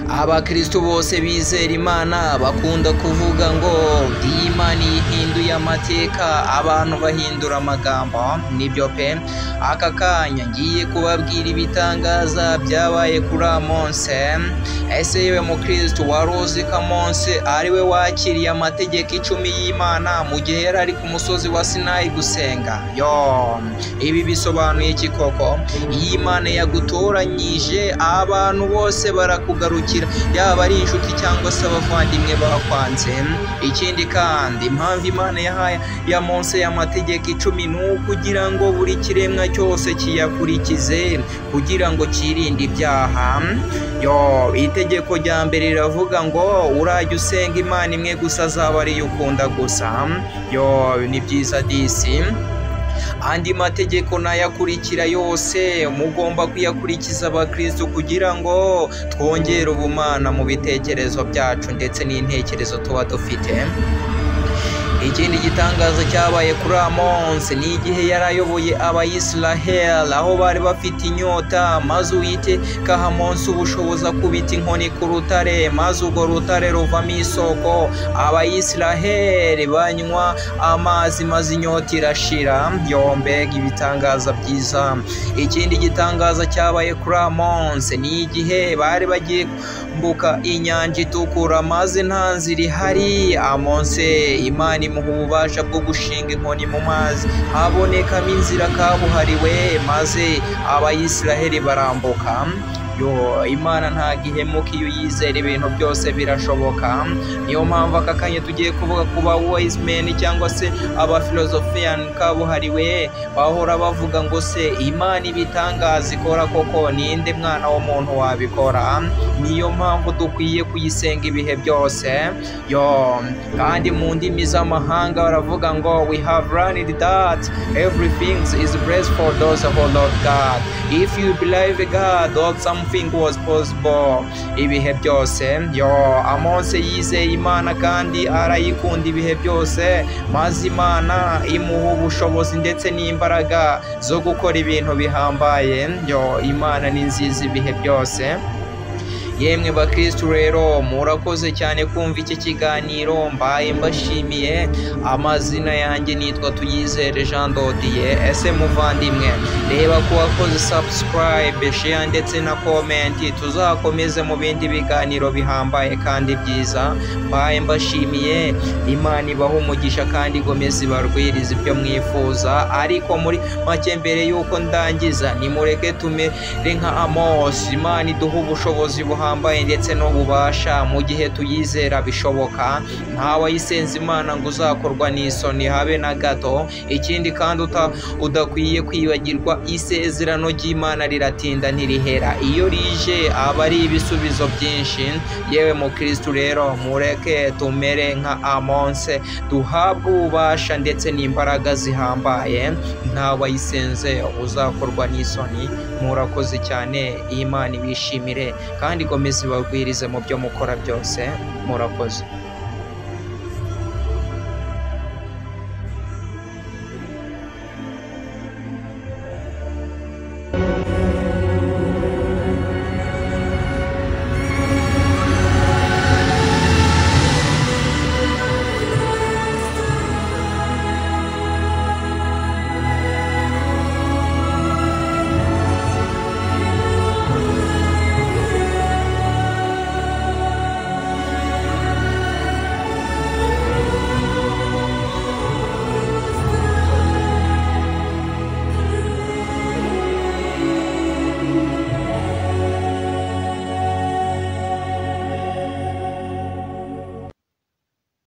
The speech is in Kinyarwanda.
Abakristo bose bizera Imana bakunda kuvuga ngo iyi Imana ihinduye amateka, abantu bahindura amagambo. Nibyo pe. Aka kanya ngiye kubabwira ibitangaza byabaye kuri Amonse. Ese yewe mukristo, wari uzi ko Amonse ari we wakiriye amategeko 10 y'Imana mu gihe yari ari ku musozi wa Sinayi gusenga? Yo, ibi bisobanuye iki koko? Iyi Imana yagutoranyije, abantu bose barakugarukira, yaba ari inshuti cyangwa se abavandimwe bakwanze. Ikindi kandi, impamvu Imana yahaye Amonse y'amategeko 10 ni ukugira ngo buri kiremwa cyose kiyakurikize, kugira ngo kirinde ibyaha. Yo, itegeko rya mbere riravuga ngo urajya usenga Imana imwe gusa, azaba ariyo ukunda gusa. Yo, ni byiza disi. Andi mategeko n'ayakurikira yose mugomba kuyakurikiza abakristo, kugira ngo twongere ubumana mu bitekerezo byacu ndetse n'intekerezo tuba dufite. Ikindi gitangaza cyabaye kuri Amonse ni igihe yarayoboye Abayisiraheli aho bari bafite inyota, maze Uwiteka aha Amonse ubushobozi akubita inkoni ku rutare, maze urwo rutare ruvamo isoko, Abayisiraheli banywa amazi maze inyota irashira. Yo, mbega ibitangaza byiza! Ikindi gitangaza cyabaye kuri Amonse ni igihe bari bagiye kwambuka inyanja itukura, maze nta nzira ihari. Amonse Imana imuha ububasha bwo gushinga inkoni mu mazi, habonekamo inzira kabuhariwe, maze Abayisiraheli barambuka. Yo, Imana ntabwo ihemuka, iyo uyizera ibintu byose birashoboka. Niyo mpamvu aka kanya tugiye kuvuga ku ba wise men cyangwa se abafilozofiyan kabuhariwe, bahora bavuga ngo se Imana ibitangaza ikora koko, ninde mwana w'umuntu wabikora? Niyo mpamvu dukwiye kuyisenga ibihe byose. Yo, kandi mu ndimi z'amahanga baravuga ngo we have learned that everything is blessed for those who love God. If you believe God, all something was possible ibihe byose. Yo, Amonse yizeye Imana kandi arayikunda ibihe byose, maze Imana imuha ubushobozi ndetse n'imbaraga zo gukora ibintu bihambaye. Yo, Imana ni nziza ibihe byose. Yemwe bakristu rero, murakoze cyane kumva iki kiganiro, mbaye mbashimiye. Amazina yanjye nitwa Tuyizere Jean Dodier. Ese muvandimwe, reba ko wakoze subscribe, share ndetse na comment, tuzakomeze mu bindi biganiro bihambaye kandi byiza. Mbaye mbashimiye, Imana ibahe umugisha kandi igomeze ibarwirize ibyo mwifuza. Ariko muri make, mbere yuko ndangiza, nimureke tumere nka Amos. Imana iduha ubushobozi buhambaye ndetse n'ububasha mu gihe tuyizera bishoboka. Ntawayisenza Imana ngo uzakorwa n'isoni habe na gato. Ikindi kandi udakwiye kwibagirwa, isezerano ry'Imana riratinda ntirihera, iyo rije aba ari ibisubizo byinshi. Yewe mukristu rero, mureke tumere nka Amonse, duhabwe ububasha ndetse n'imbaraga zihambaye. Ntawayisenze uzakorwa n'isoni. Murakoze cyane, Imana ibishimire kandi ikomeze ibagwirize mu byo mukora byose. Murakoze.